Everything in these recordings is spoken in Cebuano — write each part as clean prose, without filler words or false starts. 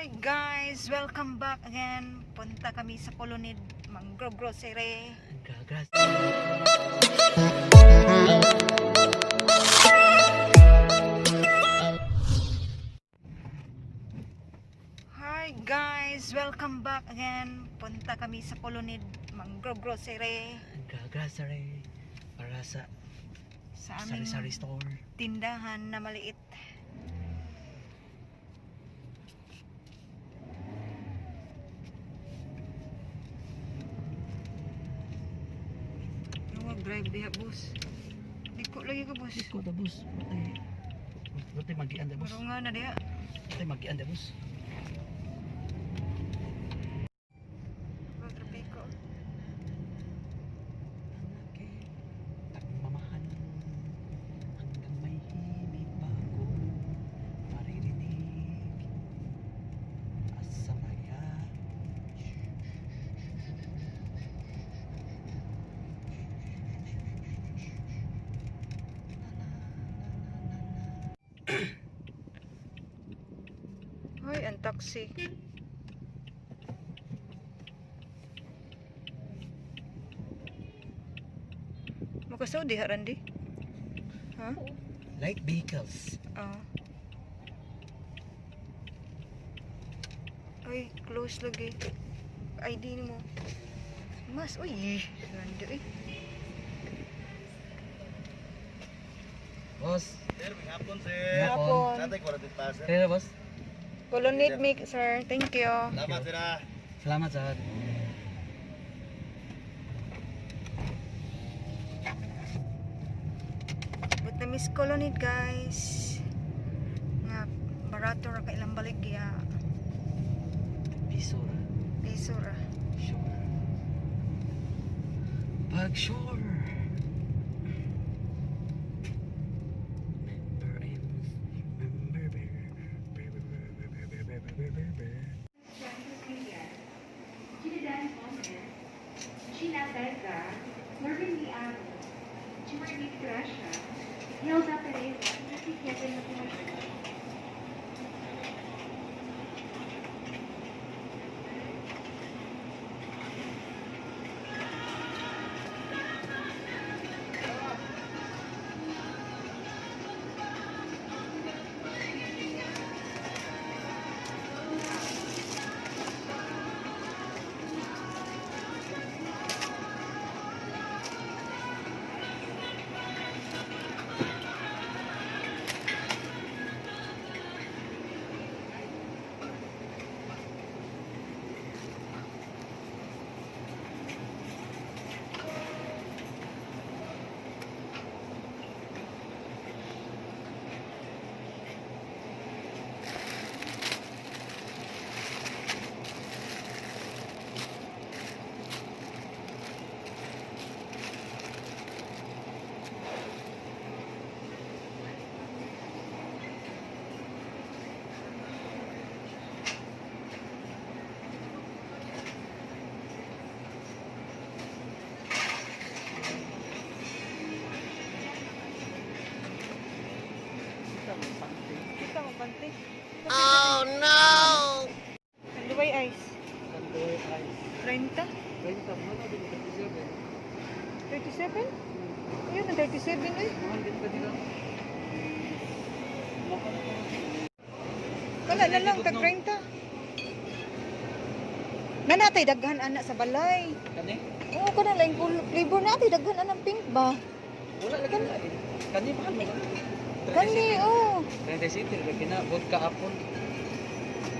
Hi guys! Welcome back again. Punta kami sa Colonid, mangro-grocery. Gagras. Hi guys! Welcome back again. Punta kami sa Colonid, mangro-grocery. Gagrasary. Para sa Sa aming sari-sari store. Tindahan na maliit. Luwag drive diha, boss. Diko lagi ka, boss. Ko da, boss. Batay. Batay magian da, boss. Marunga na diha. Batay magian da, boss. Luwag trapiko. Tagmamahal hanggang may himig pa ako maririnig. Asa maya. Hoy, ang taxi. Makasaw diha, Randy? Ha? Light vehicles. Ah. Ay, close lagi. ID mo. Mas, uy, Randy, eh. Boss. Sir, may hapon, sir. Hapon. Tatay, 45, sir. Kaya, boss. Colonid make, sir. Thank you. Salamat, sir, ah. Salamat sa But na miss Colonid, guys. Nga, barato ra ka ilang balik ya. Piso ra. Piso ra. Sure. Pag sure. Remember and remember bear, bear, bear, bear, bear, bear, bear, bear, bear, bear. Trinidad Gomez, Sheila Vega, Marvin Liano, Jimmy Gracia, Hilda Pereira, at si Kevin Matias. Kita mo, pante. Oh, no! Tanduay Ice. Tanduay Ice. 30? 30, mga din 37. 37? Ayun, ang 37 eh. Mahal din pa dito. Wala na lang, tag 30. Nanatay, daghan anak sa balay. Kani? Oo, kana lang flavor natay, daghan anang pink ba? Wala lagi na eh. Kani mahal mo. Kani, oh. 37 lagi na vodka apple.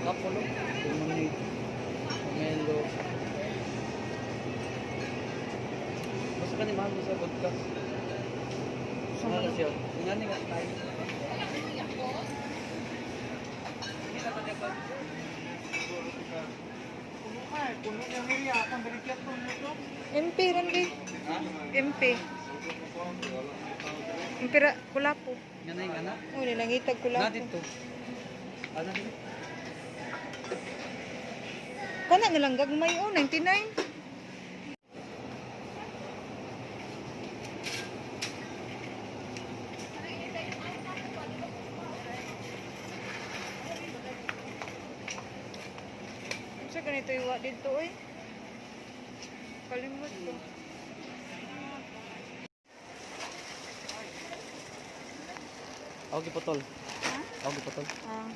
Apple oh. Lemonade. Pomelo. Basta kani mahal mo sa vodka. Mahal siya. Ingani nga tayo. MP, Randy. MP. MP ra, kulapo. Ngana yung ana? Oh, nilangitag Na kulapo. dito. Ana dito. Kana na lang gagmay, oh, 99. ganito iwa dito oy? Kalimot ko. Ako giputol. Ha? Ako giputol. Ah.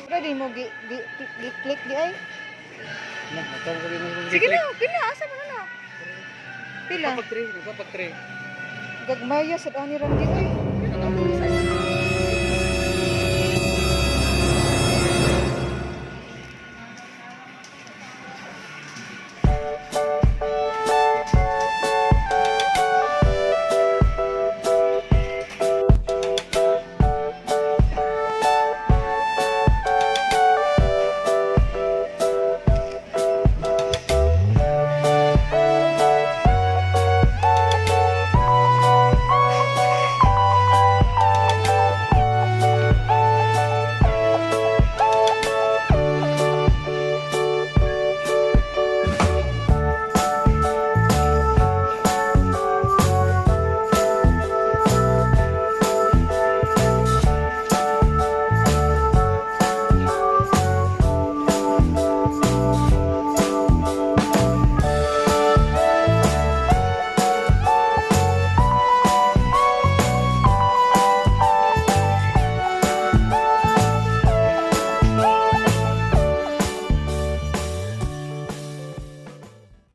Ready mo gi, gi, gi click di ay? Na, natawag ko mo. Sige na, pila asa man na? Pila. Pag 3, nagpapag 3. Gagmaya sad ani ram di oy.